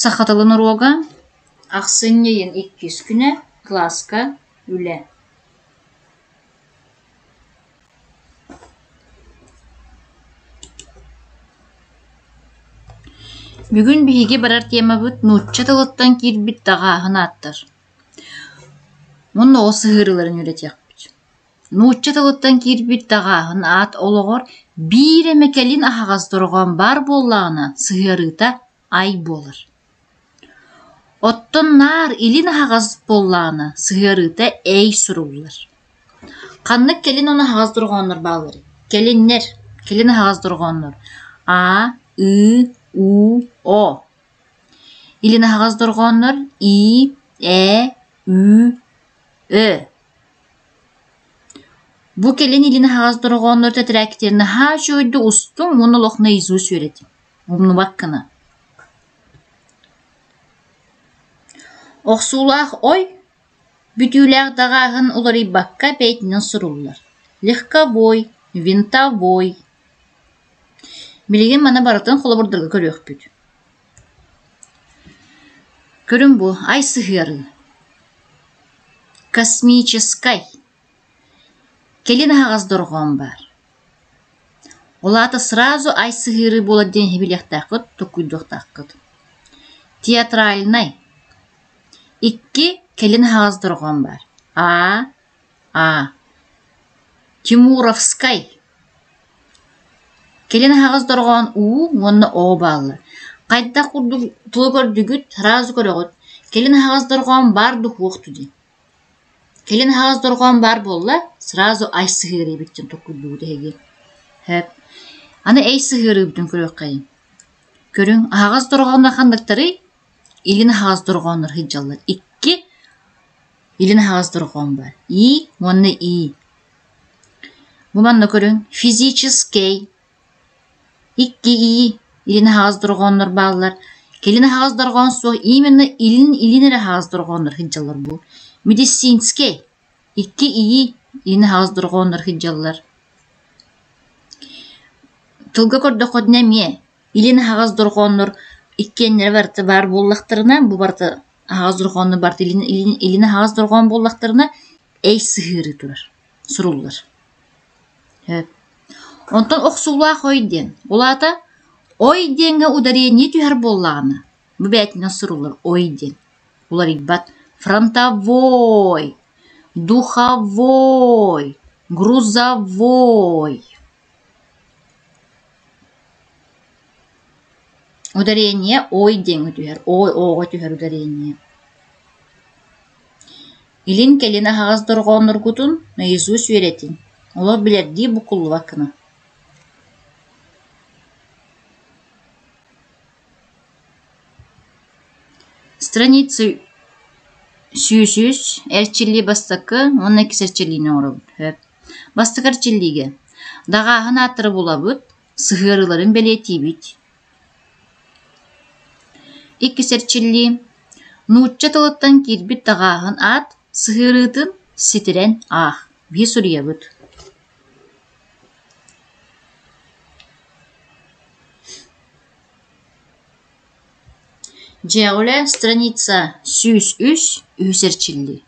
Саха тылын уруога Ахсынньы ыйын иккис күнэ кылааска үлэ Бүгүн биһиги барар темабыт нуучча тылыттан киирбит даҕааһын ааттар. Уонна ол сыһыарыыларын үөрэтиэхпит. Нуучча тылыттан киирбит даҕааһын аат олоҕор биир эмэ кэлин аһаҕас дорҕоон баар буоллаҕына сыһыарыыта ай буолар. Оттон наар илин аһаҕас буоллаҕына сыһыарыыта эй суруллар. Ханнык кэлин уонна аһаҕас дорҕооннор баалларый? Кэлиннэр, кэлин аһаҕас дорҕооннор А, Ы, У, О. Илин аһаҕас дорҕооннор И, Э, Ү, Ö. Бу кэлин илин аһаҕас дорҕооннор тэтэрээктэрин наһаа үчүгэйдик устуҥ уонна олох наизусть үөрэтиҥ. Умнубат гына. Охсуулаах ой бүтүүлээх даҕааһын уларыйбакка бэйэтинэн суруллар: легковой, винтовой. Билигин маны барытын холобурдарга көрүөхпүт. Көрүҥ бу, ай сыһыарыы. Космическай. Кэлин аһаҕас дорҕоон баар. Ол аата сразу ай сыһыарыы буолар диэн иһи билиэхтээххит, толкуйдуохтааххыт. Театральнай. Икки кэлин аһаҕас дорҕоон баар. А, А. Тимуровскай. Кэлин аһаҕас дорҕоон У уонна О бааллар. Хайдах курдук тугу көрдүгүт, сразу көрөҕүт. Кэлин аһаҕас дорҕоон баар духуох диэн. Кэлин аһаҕас дорҕоон баар буолла, сразу ай сыһыарыыбыт диэн толкуйдуубут эһиги. Сөп. Аны эй сыһыарыыбытын көрүөххэйиҥ. Көрүҥ, аһаҕас дорҕооннор ханныктарый? Илин аһаҕас дорҕооннор сылдьаллар. Икки илин аһаҕас дорҕоон баар. И уонна И. Бу манна көрүҥ, физическэй Икки ии, илин аһаҕас дорҕооннор бааллар. Кэлин аһаҕас дорҕоон суох, именно илин илин эрэ аһаҕас дорҕооннор сылдьаллар бу. Медицинскэй икки ии, илин аһаҕас дорҕооннор сылдьаллар. Тылга көрдөххүтүнэ эмиэ илин аһаҕас дорҕооннор иккиэннэрэ барыта баар буоллахтарына, бу барыта аһаҕас дорҕооннор барыта илин илин илин аһаҕас дорҕоон буоллахтарына, эй сыһыарыы турар, суруллар. Сөп. Онтон охсуулаах ой диэн, ол аата ой диэҥҥэ ударение түһэр буоллаҕына, бу бэйэтинэн суруллар ой диэн, уларыйбат. Фронтовой, духовой, грузовой. Ударение ой диэҥҥэ түһэр, ой ооҕо түһэр ударение. Илин-кэлин аһаҕас дорҕоонноргутун наизусть үөрэтиҥ, олох билэрдии буккуллубат гына Страница 103 эрчиллии бастакы уонна иккис эрчиллиини оҥоробут. Сөп. Бастакы эрчиллиигэ даҕааһын ааттары булабыт, сыһыарыыларын бэлиэтиибит. Иккис эрчиллии Нуучча тылыттан киирбит даҕааһын аат сыһыарыытын ситэрэн аах, биһи суруйабыт Дьиэҕэ үлэ страница 103 үһүс эрчиллии.